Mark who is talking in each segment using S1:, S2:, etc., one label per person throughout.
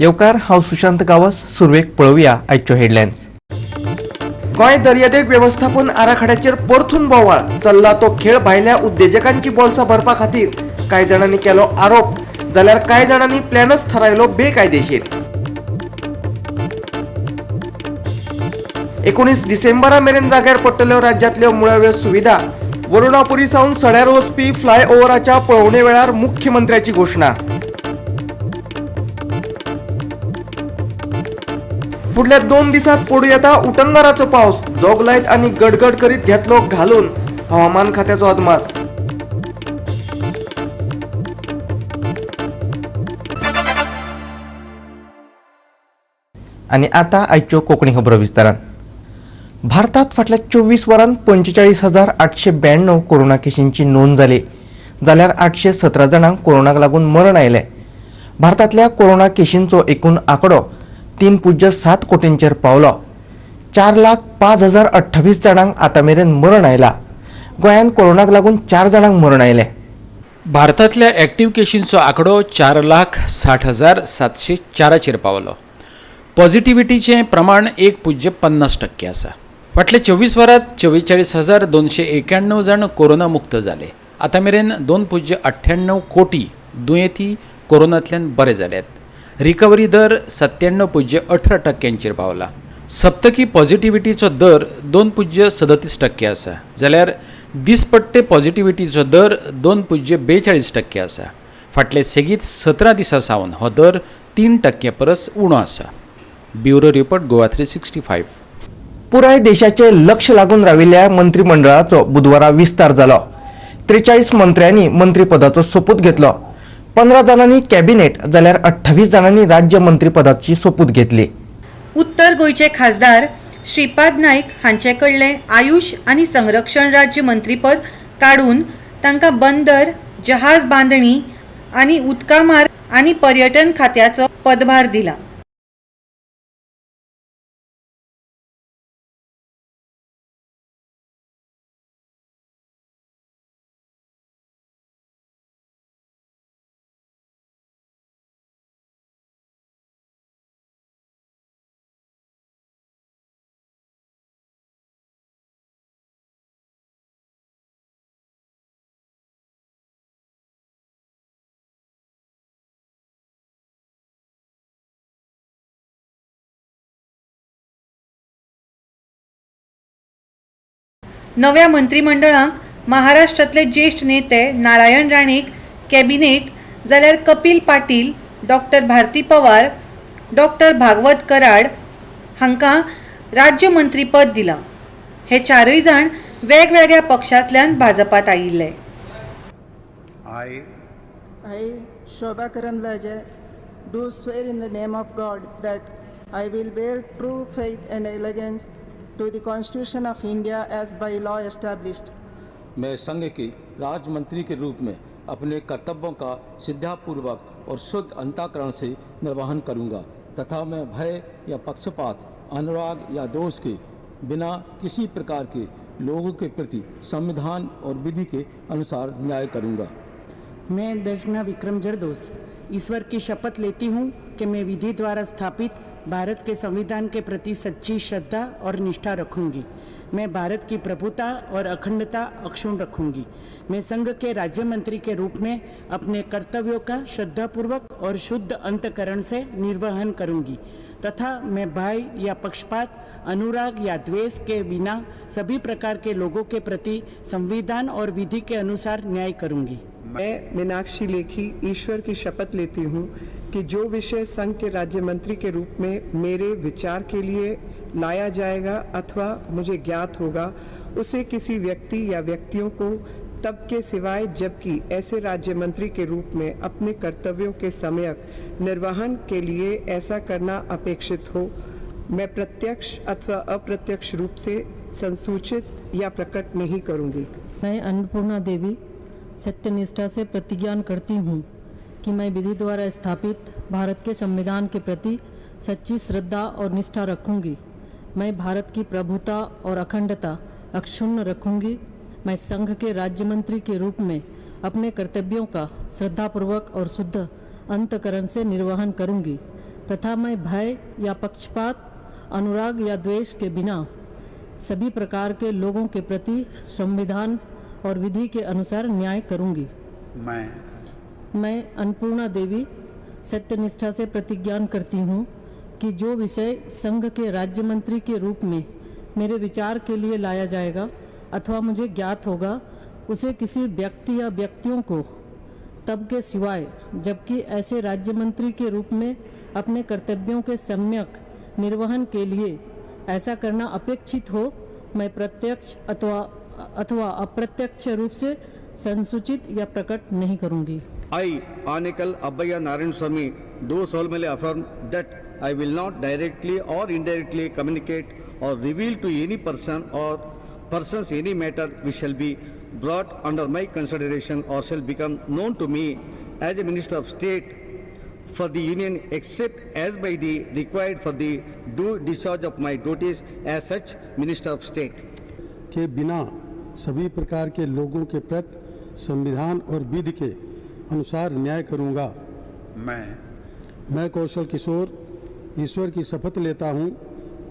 S1: येवकार, हांव सुशांत गांवस. सुरवेक पळोवया आयच्यो हेडलायन्स. गोंय दर्यादेग वेवस्थापन आराखड्याचेर परतून बोवाळ. चल्ला तो खेळ भायल्या उद्देजकांची बोल्सां भरपा खातीर. कांय जाणांनी केलो आरोप, जाल्यार कांय जाणांनी प्लॅनच थारायलो बेकायदेशीर. 19 डिसेंबरा मेरेन जाग्यार पडटल्यो राज्यांतल्यो मुळाव्यो सुविधा. वरुणापुरी सावन सड्यार वचपी फ्लायओव्हराच्या पळोवणे वेळार मुख्यमंत्र्याची घोशणा. फुडल्या 2 दिसात पडूं येता उटंगाराचो पावस. जोगलायत आनी गडगड करीत घेतलो घालून हवामान खात्याचो अदमास. आनी आतां आयच्यो कोंकणी खबरो विस्तारान. भारतात फाटल्या 24 वरांत 45,892 कोरोना केशींची नोंद जाली, जाल्यार 817 जाणांक कोरोनाक लागून मरण आयलें. भारतांतल्या कोरोना केशींचो एकूण आंकडो 3.07 कोटींचेर पावलो. 4,05,028 जाणांक आतां मेरेन मरण आयला. गोंयांत कोरोनाक लागून 4 जाणांक मरण आयलें.
S2: भारतांतल्या एक्टिव्ह केशींचो आंकडो 4,60,704 पावलो. पॉझिटिव्हिटीचें प्रमाण 1.50% आसा. फाटल्या 24 वरांत 44,291 जाण कोरोना मुक्त जाले. आतां मेरेन 2.98 कोटी दुयेंती कोरोनांतल्यान बरे जाल्यात. रिकवरी दर 97.18% पावला. सप्तकी पॉझिटिव्हिटीचो दर 2.37% आसा, जाल्यार दिसपट्टे पॉझिटिव्हिटीचो दर 2.42% आसा. फाटले सेगीत 17 दिसां सावन हो दर 3% परस उणो आसा. Bureau report, Goa 365.
S1: पुराय देशाचे लक्ष लागून राविल्ल्या मंत्रिमंडळाचो बुधवारा विस्तार जालो. 43 मंत्र्यांनी मंत्रीपदाचो सोपूत घेतलो. 15 जाणांनी कॅबिनेट जाल्यार 28 जाणांनी राज्य मंत्रीपदाची सोपूत घेतली.
S3: उत्तर गोंयचे खासदार श्रीपाद नायक हांचे कडले आयुष आनी संरक्षण राज्य मंत्रीपद काडून तांकां बंदर, जहाज बांदणी आनी उदका मार्ग आनी पर्यटन खात्याचो पदभार दिला. नव्या मंत्रिमंडळाक महाराष्ट्रातले ज्येष्ठ नेते नारायण राणेक कॅबिनेट, जाल्यार कपिल पाटील, डॉक्टर भारती पवार, डॉक्टर भागवत कराड हांकां राज्य मंत्रीपद दिलां. हे चारूय जाण वेगवेगळ्या पक्षांतल्यान भाजपात आयिल्ले.
S4: I, Shobha Karandlaje, do swear in the name of God that I will bear true faith and allegiance to the Constitution of India as by law established.
S5: मैं संघ के राज्य मंत्री के रूप में अपने कर्तव्यों का श्रद्धापूर्वक और शुद्ध अंतःकरण से निर्वहन करूंगा तथा मैं भय या पक्षपात, अनुराग या दोष के बिना किसी प्रकार के लोगों के प्रति संविधान और विधि के अनुसार न्याय करूंगा।
S6: मैं दर्शना विक्रम जरदोस ईश्वर की शपथ लेती हूँ कि मैं विधि द्वारा स्थापित भारत के संविधान के प्रति सच्ची श्रद्धा और निष्ठा रखूंगी। मैं भारत की प्रभुता और अखंडता अक्षुण्ण रखूंगी। मैं संघ के राज्य मंत्री के रूप में अपने कर्तव्यों का श्रद्धापूर्वक और शुद्ध अंतकरण से निर्वहन करूंगी तथा मैं भय या पक्षपात, अनुराग या द्वेष के बिना सभी प्रकार के लोगों के प्रति संविधान और विधि के अनुसार न्याय करूंगी।
S7: मैं मीनाक्षी लेखी ईश्वर की शपथ लेती हूँ कि जो विषय संघ के राज्य मंत्री के रूप में मेरे विचार के लिए लाया जाएगा अथवा मुझे ज्ञात होगा, उसे किसी व्यक्ति या व्यक्तियों को तब के सिवाय जबकि ऐसे राज्य मंत्री के रूप में अपने कर्तव्यों के सम्यक निर्वहन के लिए ऐसा करना अपेक्षित हो, मैं प्रत्यक्ष अथवा अप्रत्यक्ष रूप से संसूचित या प्रकट नहीं करूँगी।
S8: मैं अन्नपूर्णा देवी सत्यनिष्ठा से प्रतिज्ञान करती हूँ कि मैं विधि द्वारा स्थापित भारत के संविधान के प्रति सच्ची श्रद्धा और निष्ठा रखूँगी। मैं भारत की प्रभुता और अखंडता अक्षुण्ण रखूँगी। मैं संघ के राज्य मंत्री के रूप में अपने कर्तव्यों का श्रद्धापूर्वक और शुद्ध अंतकरण से निर्वहन करूँगी तथा मैं भय या पक्षपात, अनुराग या द्वेष के बिना सभी प्रकार के लोगों के प्रति संविधान और विधि के अनुसार न्याय करूंगी। मैं अन्नपूर्णा देवी सत्यनिष्ठा से प्रतिज्ञान करती हूँ कि जो विषय संघ के राज्य मंत्री के रूप में मेरे विचार के लिए लाया जाएगा अथवा मुझे ज्ञात होगा, उसे किसी व्यक्ति या व्यक्तियों को तब के सिवाय जबकि ऐसे राज्य मंत्री के रूप में अपने कर्तव्यों के सम्यक निर्वहन के लिए ऐसा करना अपेक्षित हो, मैं प्रत्यक्ष अथवा अप्रत्यक्ष रूप से संसूचित या प्रकट नहीं करूंगी।
S9: I, Anekal Abbaiah Narayan Swamy, do solemnly affirm that I will not directly or indirectly communicate or reveal to any person or persons any matter which shall be brought under my consideration or shall become known to me as a Minister of State for the Union, except as by the required for the due discharge of my duties as such Minister of State.
S10: K बिना सभी प्रकार K लोगों K प्रति संविधान और विधि K अनुसार न्याय करूंगा। मैं कौशल किशोर ईश्वर की शपथ लेता हूं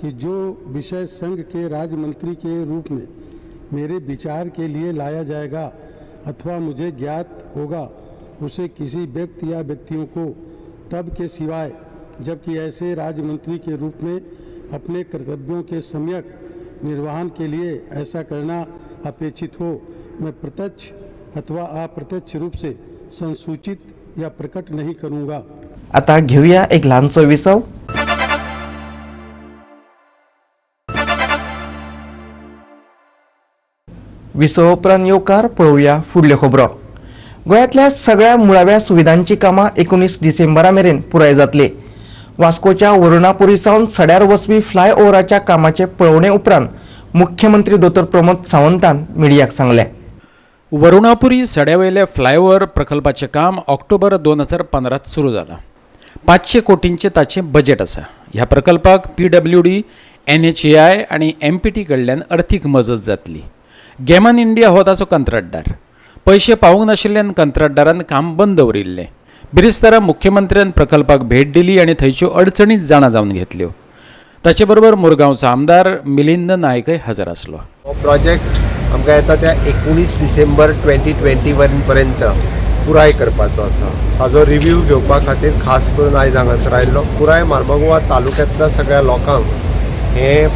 S10: कि जो विषय संघ के राज्य मंत्री के रूप में मेरे विचार के लिए लाया जाएगा अथवा मुझे ज्ञात होगा, उसे किसी व्यक्ति या व्यक्तियों को तब के सिवाय जबकि ऐसे राज्य मंत्री के रूप में अपने कर्तव्यों के सम्यक निर्वहन के लिए ऐसा करना अपेक्षित हो, मैं प्रत्यक्ष अथवा अप्रत्यक्ष रूप से संसूचित या प्रकट नहीं करूंगा।
S1: आता घेऊया एक लहानसो विसव। विसव उपरांत येवकार पळोवया फुडल्यो खबरो। गोंयांतल्या सगळ्या मुळाव्या सुविधांची कामां 19 डिसेंबरा मेरेन पुराय जातली। वास्कोच्या वरुणापुरी सावन सड्यार वचपी फ्लायओव्हराच्या कामाचे पळोवणे उपरांत मुख्यमंत्री दोतोर प्रमोद सावंतान मिडियाक सांगलें।
S2: वरुणापुरी सड्यावयल्या फ्लायओव्हर प्रकल्पाचें काम ऑक्टोबर 2015 सुरू जालां। 500 कोटींचें ताचें बजेट आसा। ह्या प्रकल्पाक PWD, NHAI आनी MPT कडल्यान अर्थीक मजत जातली। गॅमन इंडिया हो ताचो कंत्राटदार। पयशे पावूंक नाशिल्ल्यान कंत्राटदारान काम बंद दवरिल्लें। बिरेस्तारा मुख्यमंत्र्यान प्रकल्पाक भेट दिली आनी थंयच्यो अडचणी जाणा जावन घेतल्यो। ताचे बरोबर मुरगांवचो आमदार मिलिंद नायकय हजर आसलो।
S11: हो प्रोजेक्ट आमकां येता त्या 19 डिसेंबर 2021 पर्यंत पुराय करपाचो आसा। ताजो रिव्यू घेवपा खातीर खास करून आयज हांगासर आयिल्लो। पुराय मार्मागोवा तालुक्यांतल्या सगळ्या लोकांक हें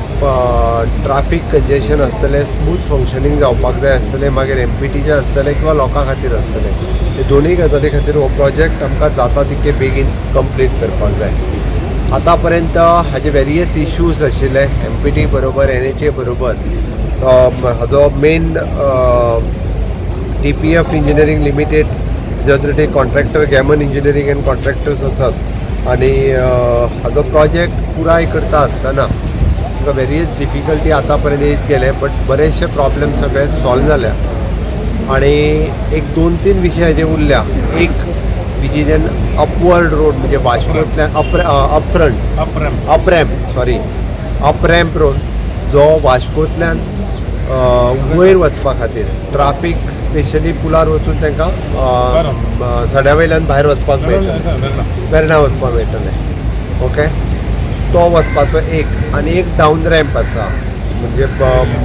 S11: ट्राफीक कंजेशन आसतलें, स्मूथ फंक्शनींग जावपाक जाय आसतलें, मागीर MPTचें आसतलें किंवा लोकां खातीर आसतलें, हे दोनूय गजाली खातीर हो प्रोजेक्ट आमकां जाता तितके बेगीन कंप्लीट करपाक जाय। आतां पर्यंत हाजे वेरियस इश्यूज आशिल्ले MPT बरोबर, NHA बरोबर। हाजो main DPF engineering limited J contractor Gammon engineering and contractors आसात आनी हाजो प्रोजेक्ट पुराय करता आसतना तुमकां वेरियस डिफिकल्टी आतां पर्यंत येत गेले, बट बरेचशे प्रॉब्लम सगळे सॉल्व जाल्या आनी एक 2-3 विशय हाजे उरल्या। एक which is an upward road, म्हणजे वास्कोंतल्यान अप रॅम्प रोड जो वास्कोंतल्यान वयर वचपा खातीर ट्राफीक स्पेशली पुलार वचून तांकां सड्या वयल्यान भायर वचपाक मेळटलें, वेर्णा वचपाक मेळटलें। ओके, तो वचपाचो एक आनी एक डावन रॅम्प आसा, म्हणजे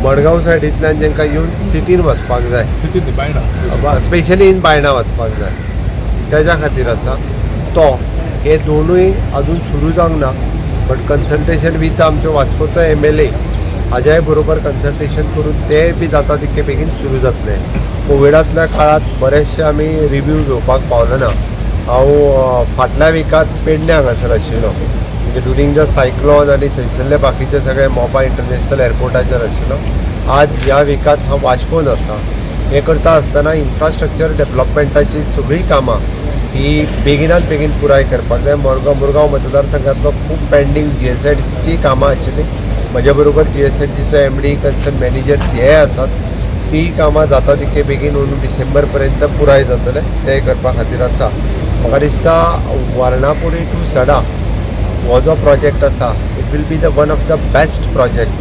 S11: मडगांव सायडींतल्यान जेंकां येवन सिटीन वचपाक जाय, स्पेशली इन बायणा वचपाक जाय, तेज्या खातीर आसा तो। हे दोनूय अजून सुरू जावंक ना, बट कन्सल्टेशन विथ आमच्यो वास्कोचो MLA हाज्याय बरोबर कन्सल्टेशन करून ते बी जाता तितके बेगीन सुरू जातले। कोविडांतल्या काळांत बरेचशे आमी रिव्यू घेवपाक पावलो ना। हांव फाटल्या विकांत पेडणे हांगासर आशिल्लो, म्हणजे ड्युरींग the cyclone आनी थंयसरले बाकीचे सगळे मोपा इंटरनॅशनल एअरपोर्टाचेर आशिल्लो। आज ह्या विकांत हांव वास्कोन आसा। हें करता आसतना इन्फ्रास्ट्रक्चर डेवलपमेंटाची सगळीं कामां ही बेगिनात बेगीन पुराय करपाक जाय। मुरगांव मतदारसंघांतलो खूब पेंडींग GSIDCची कामां आशिल्लीं। म्हज्या बरोबर GSIDCचो MD, concern managers हे आसात, ती कामां जाता तितके बेगीन अंदू डिसेंबर पर्यंत पुराय जातले, ते करपा खातीर आसा। म्हाका दिसता वारणापुरी टू सडा हो जो प्रोजेक्ट आसा, it will be the one of the best project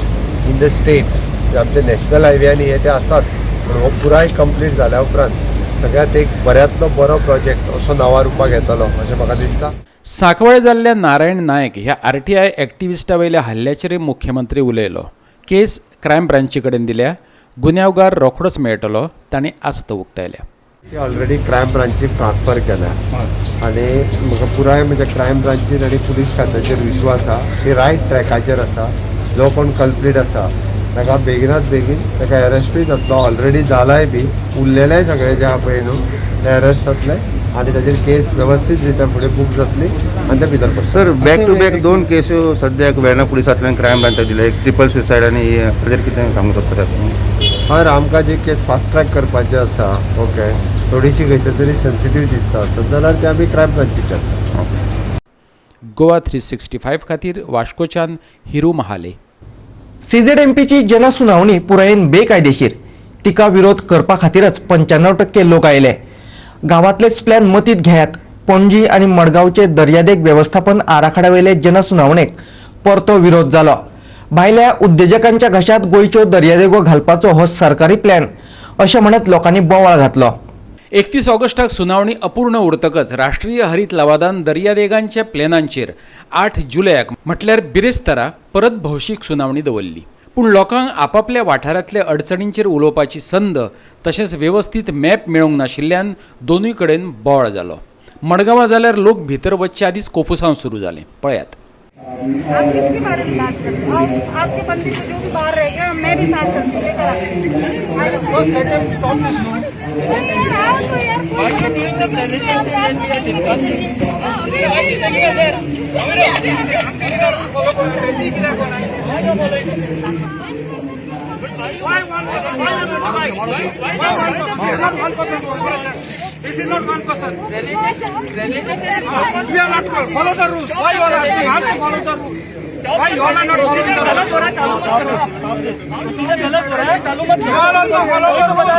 S11: in the state. आमचे नॅशनल हायवे आनी हे ते आसात, पूण हो पुराय कंप्लीट जाल्या उपरांत सगळ्यांत एक बऱ्यांतलो बरो प्रोजेक्ट असो नांवा रुपाक येतलो अशें म्हाका दिसता।
S2: सांकवाळे जाल्ल्या नारायण नायक ह्या आरटीआय एक्टिविस्टा वयल्या हल्ल्याचेरय मुख्यमंत्री उलयलो. केस क्रायम ब्रांची कडेन दिल्या, गुन्यांवगार रोखडोच मेळटलो, तांणी आस्त उक्तायल्या.
S11: ती ऑलरेडी क्रायम ब्रांचीक ट्रान्सफर केल्या आनी म्हाका पुराय म्हणजे क्रायम ब्रांचीर आनी पुलीस खात्याचेर विश्वास आसा. ती रायट ट्रॅकाचेर आसा. जो कोण कल्प्रीट आसा ताका बेगिनात बेगीन ताका एरेस्टूय जातलो, ऑलरेडी जालाय बी, उरलेलेय सगळे जे आहा पळय न्हू ते एरेस्ट जातले आनी ताजेर केस वेवस्थीत रित्या फुडें बूक जातली आनी ते भितर पडटले.
S12: सर, बॅक टू बॅक दोन केस्यो सद्याक वेर्णा पुलिसांतल्यान क्रायम ब्रांचाक दिले, एक ट्रिपल सुसायड आनी ताजेर कितें सांगूंक सोदता तुमी?
S11: हय, आमकां जी केस फास्ट ट्रॅक करपाची आसा, ओके, थोडीशी खंयसर तरी सेन्सिटीव दिसता आसत जाल्यार ते आमी क्रायम ब्रांचीक धाडटा.
S2: गोवा 365 खातीर वास्कोच्यान हिरू महाले.
S1: सीझेडएमपीची जनसुनावणी पुरायेन बेकायदेशीर, तिका विरोध करपा खातीरच 95% लोक आयले. गांवांतलेच प्लॅन मतींत घेयात. पणजी आनी मडगांवचे दर्यादेग वेवस्थापन आराखड्यावेले जनसुनावणेक परतो विरोध जालो. भायल्या उद्देजकांच्या घशांत गोंयच्यो दर्यादेगो घालपाचो हो सरकारी प्लॅन अशें म्हणत लोकांनी बोवाळ घातलो.
S2: 31 ऑगस्टाक सुनावणी अपूर्ण उरतकच राष्ट्रीय हरीत लवादान दर्यादेगांच्या प्लॅनांचेर 8 जुलयाक म्हटल्यार बिरेस्तारा परत भौशीक सुनावणी दवरली. पूण लोकांक आपापल्या वाठारांतल्या अडचणींचेर उलोवपाची संद तशेंच वेवस्थीत मॅप मेळूंक नाशिल्ल्यान दोनूय कडेन बोवाळ जालो. मडगांवां जाल्यार लोक भितर वचचे आदींच कोफुसांव सुरू जालें. पळयात.
S13: आप किसके बारे में बात कर रहे हो? आपके बंदी को जो भी बाहर रह गया, मैं भी साथ चलती हूँ, लेकर आओ तो यार.
S14: This is not one person. We are not follow the rules. Why you are asking us to follow the rules? Why you all are not following the rules? You all also follow the rules.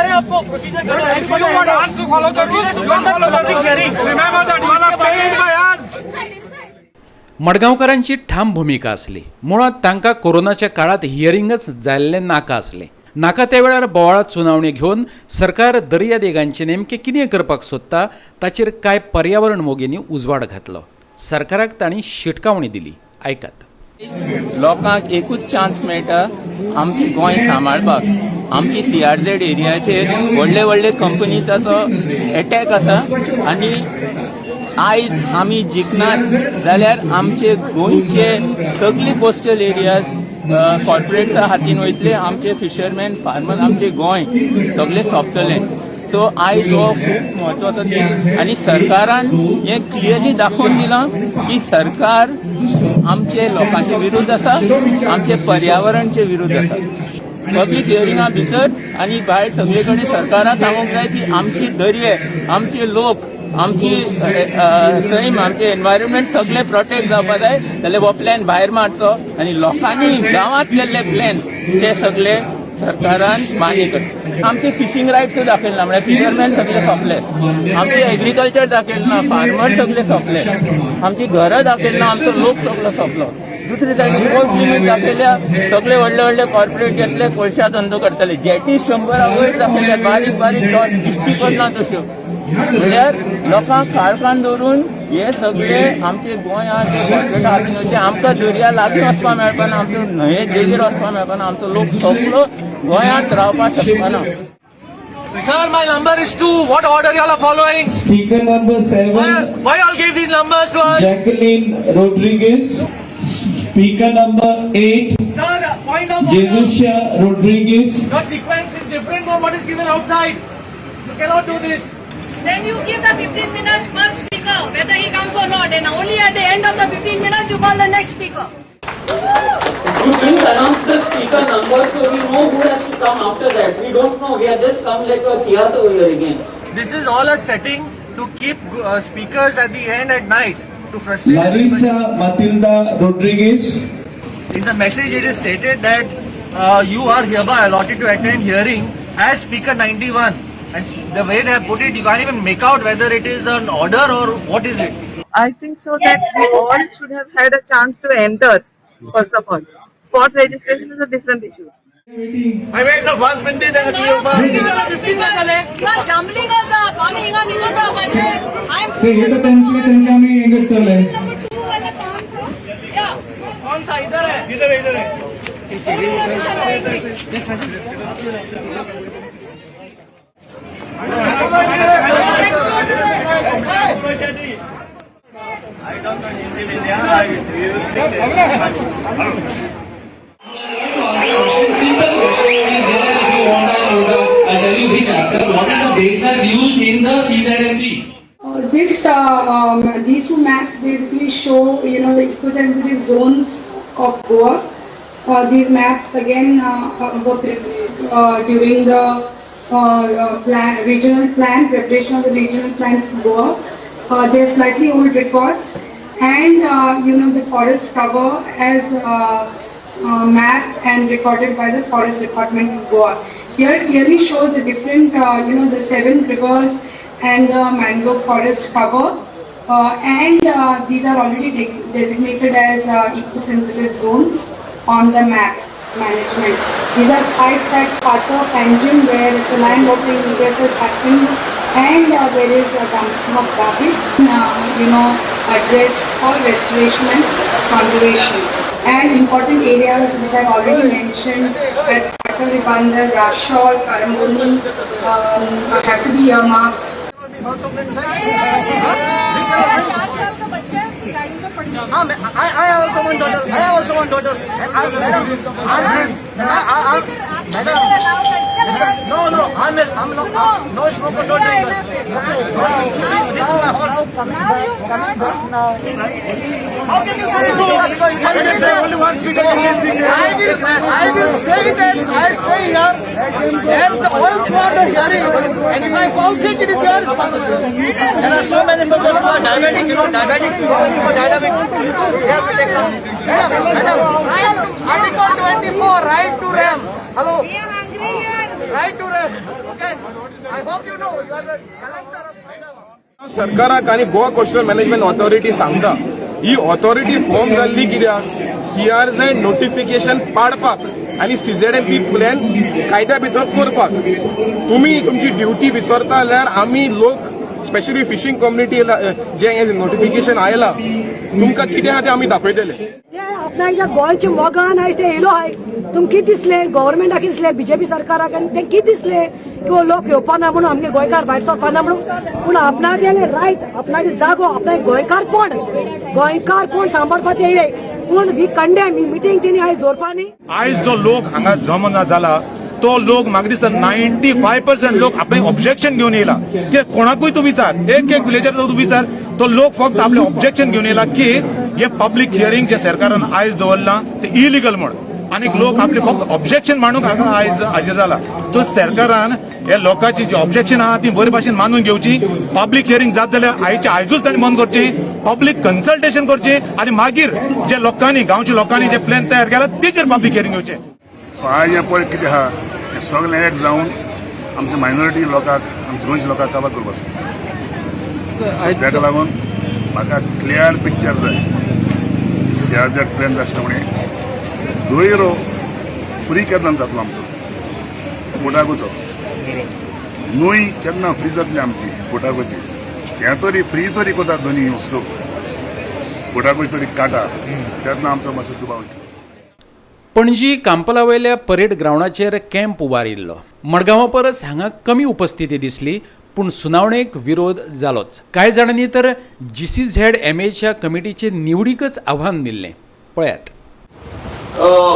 S14: You want us to follow the rules? You all follow the rules. Remember that you all are paid by us.
S2: मडगांवकारांची ठाम भुमिका आसली. मुळांत तांकां कोरोनाच्या काळांत हियरिंगच जाल्लें नाका आसलें. नाका त्या वेळार बोवाळांत सुनावणी घेवन सरकार दर्यादेगांचें नेमकें कितें करपाक सोदता ताचेर कांय पर्यावरण मोगींनी उजवाड घातलो. सरकाराक तांणी शिटकावणी दिली. आयकात.
S15: लोकांक एकूच चान्स मेळटा आमची गोंय सांबाळपाक. आमची सीआरझेड एरियाचेर व्हडले व्हडले कंपनीचो एटॅक आसा आनी आयज आमी जिखनात जाल्यार आमचे गोंयचे सगळी कोस्टल एरियाज कॉर्पोरेट्सा हातीन वयतले, आमचे फिशरमॅन, फार्मर, आमचे गोंय सगळे सोंपतले. सो आयज हो खूब म्हत्वाचो दीस आनी सरकारान हें क्लियरली दाखोवन दिलां की सरकार आमचे लोकांचे विरुद्ध आसा, आमचे पर्यावरणचे विरुद्ध आसा. पब्लीक हियरिंगा भितर आनी भायर सगळे कडेन सरकारान सांगूंक जाय की आमची दर्ये, आमचे लोक, आमची सैम, आमचे एनवायरमेंट सगळे प्रोटेक्ट जावपा जाय. जाल्यार हो प्लॅन भायर मारचो आनी लोकांनी गांवांत केल्ले प्लॅन ते सगळे सरकारान मान्य करचे. आमचे फिशींग रायट्स दाखयले ना, म्हळ्यार फिशरमॅन सगळे सोंपले. आमचे एग्रीकल्चर दाखयलें ना, फार्मर सगळे सोंपले. आमची घरां दाखयली ना, आमचो लोक सगळो सोंपलो. दुसरी सायडीन पोर्ट लिमीट दाखयल्या, सगळे व्हडले व्हडले कॉर्पोरेट येतले, कोळशा धंदो करतले. जेटी 100 वयर दाखयल्या, बारीक बारीक डॉट दिश्टी पडना तश्यो. म्हळ्यार लोकांक काळखान दवरून हे सगळे आमचे गोंयांत जे कॉर्पोरेटा हातीन वयतले. आमकां दर्या लागीं वचपाक मेळपाना, आमच्यो न्हंये देगेर वचपाक मेळपाना, आमचो लोक सगळो गोंयांत रावपाक शकपाना.
S14: Sir, my number is 2. What order you all are following?
S16: Speaker number 7.
S14: Why you all gave these numbers to us?
S16: Jacqueline Rodriguez. Speaker number 8.
S14: Sir, point of order.
S16: Jesusia Rodriguez.
S14: Your sequence is different from what is given outside. You cannot do this.
S13: Then you give the 15 minutes first speaker, whether he comes or not, and only at the end of the 15 minutes you call the next speaker.
S17: You please announce the speaker number so we know who has to come after that. We don't know. We have just come like a theatre here again.
S14: This is all a setting to keep speakers at the end at night to frustrate
S16: Larissa
S14: everybody.
S16: Matilda Rodriguez.
S14: In the message it is stated that you are hereby allotted to attend hearing as speaker 91. And the way they have put it, you can't even make out whether it is an order or what is it.
S18: I think so that we all should have had a chance to enter, first of all. Spot registration is a different issue.
S19: These two maps basically show, you know, the eco-sensitive zones of Goa. These maps again were prepared during the regional plan, preparation of the regional plan for Goa. They are slightly old records, and you know, the forest cover as mapped and recorded by the Forest Department of Goa. Here it clearly shows the different, you know, the 7 rivers and the mangrove forest cover, and these are already designated as eco-sensitive zones on the maps management. These are sites at Pato, Panjim, where it's a land opening areas has happened, and there is a dumping of garbage, you know, addressed for restoration and conservation. And important areas which I've already mentioned at Pato, Ribandar, Rashol, Karamboli have to be earmarked.
S20: I also one daughter. I also one daughter. Madam, no, I'm not, no smoker, no drinker. This is my horse. How can you say no? You can say only one speaker in this speaker. I will say that I stay here and all throughout the hearing, and if I fall sick, it is your responsibility. There are so many people who are diabetic, you know, diabetic, so many people diabetic. Madam, Article 24, right to rest. Hello. Right to rest. Okay. I hope you know. You are the collector of.
S21: सरकाराक आनी Goa coastal management authority सांगता, ही authority form जाल्ली कित्याक CRZ notification पाडपाक आनी CZMP plan कायद्या भितर करपाक. तुमी तुमची ड्युटी विसरता जाल्यार आमी लोक, स्पेशली फिशींग कम्युनिटी, जे नोटिफिकेशन आयला तुमकां कितें आहा तें आमी दाखयतले.
S22: आपणाच्या गोंयच्या मोगान आयज ते येयलो आहाय. तुमकां कितें दिसलें? गव्हर्मेंटाक दिसलें, बीजेपी सरकाराक तें कितें दिसलें की हो लोक येवपा ना म्हणून, आमगे गोंयकार भायर सरपा ना म्हणून. पूण आपणागेले रायट, आपणागे जागो, आपणागे गोंयकार कोण, गोंयकार कोण सांबाळपा ते येयले. पूण ही कंडेम ही मिटींग तेणी आयज दवरपा न्ही.
S23: आयज जो लोक हांगा जमना जाला तो लोक म्हाका दिसता 95% लोक आपले ऑब्जेक्शन घेवन येयला. की कोणाकूय तूं विचार, एक एक विलेजर तूं विचार, तो लोक फक्त आपले ऑब्जेक्शन घेवन येयला की हे पब्लीक हियरींग जे सरकारान आयज दवरलां ते इलिगल म्हण. आनी लोक आपले फक्त ऑब्जेक्शन मांडूंक हांगा आयज हाजीर जाला. तो सरकारान हे लोकांची जी ऑब्जेक्शन आहा ती बरे भाशेन मानून घेवची. पब्लीक हियरींग जात जाल्यार आयचे आयजूच तांणी बंद करची, पब्लीक कन्सल्टेशन करची आनी मागीर जे लोकांनी, गांवच्या लोकांनी जे प्लॅन तयार केला तेचेर पब्लीक हियरींग घेवचें.
S24: आयज हें पळय कितें आहा, हें सगळें एक जावन आमच्या मायनॉरिटी लोकांक, आमच्या गोंयच्या लोकांक काबार करपाक. ताका लागून म्हाका क्लियर पिक्चर जाय. सीआरझेड प्लॅन आसता म्हणे दोयरो फ्री केन्ना जातलो आमचो बोटागोचो, न्हूय केन्ना फ्री जातली आमची बोटागोची, हें तरी फ्री तरी कोता दोनी वस्तू बोटागोची तरी काटा तेन्ना आमचो मातसो दुबाव वयतलो.
S2: पणजी कांपलावयल्या परेड ग्रावंडाचेर कॅम्प उबारिल्लो. मडगांवा परस हांगा कमी उपस्थिती दिसली, पूण सुनावणेक विरोध जालोच. कांय जाणांनी तर जीसीझेड एमएच्या कमिटीचे निवडीकच आव्हान दिल्लें. पळयात.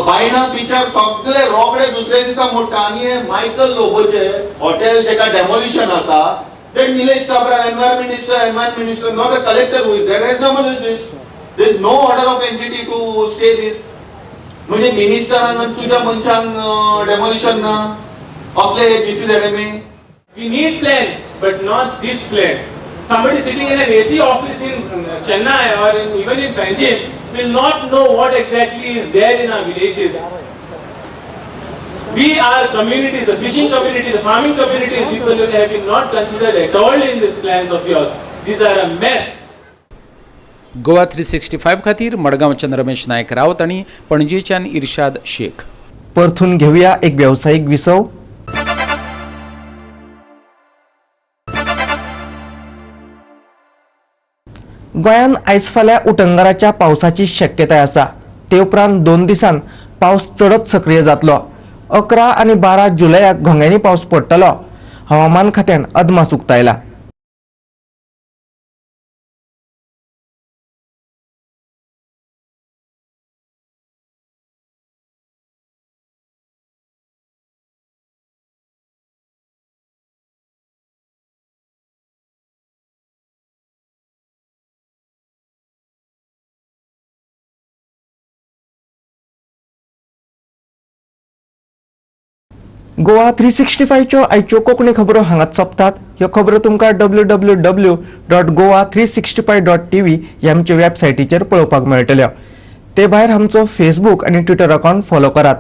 S25: बायना बिचार सगळे रोकडे दुसऱ्या दिसा मोडटा आनी मायकल लोबोचे हॉटेल जेका डेमोलिशन आसा, that Nilesh Cabral, environment minister, not a collector who is there, has demolished this. There is no order of NGT to stay this. म्हणजे मिनिस्टरान आनी तुज्या मनशांक डेमोलिशन ना असले GCZMA.
S26: We need plan, but not this plan. Somebody sitting in an AC office in Chennai or even in Panjim will not know what exactly is there in our villages. We are communities, the fishing community, the farming communities, people who have been not considered at all in these plans of yours. These are a mess.
S2: Goa 365 खातीर मडगांवच्यान रमेश नायक रावत आनी पणजेच्यान इर्शाद शेख.
S1: परतून घेवया एक वेवसायीक विसव. गोंयांत आयज फाल्यां उटंगाराच्या पावसाची शक्यताय आसा. ते उपरांत 2 दिसांत पावस चडच सक्रीय जातलो. 11 आनी 12 जुलयाक घोंग्यांनी पावस पडटलो. हवामान खात्यान अदमास उक्तायला. गोवा 365च्यो आयच्यो कोंकणी खबरो हांगाच सोंपतात. ह्यो खबरो तुमकां www.goa365.tv ह्या आमच्या वेबसायटीचेर पळोवपाक मेळटल्यो. ते भायर आमचो फेसबूक आनी ट्विटर अकावंट फॉलो करात.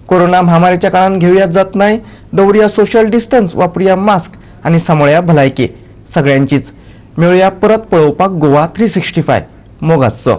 S1: कोरोना म्हामारीच्या काळान घेवया जतनाय, दवरुया सोशल डिस्टन्स, वापरुया मास्क आनी सांबाळया भलायकी. सगळ्यांचीच मेळुया परत पळोवपाक गोवा 365. मोग आसचो.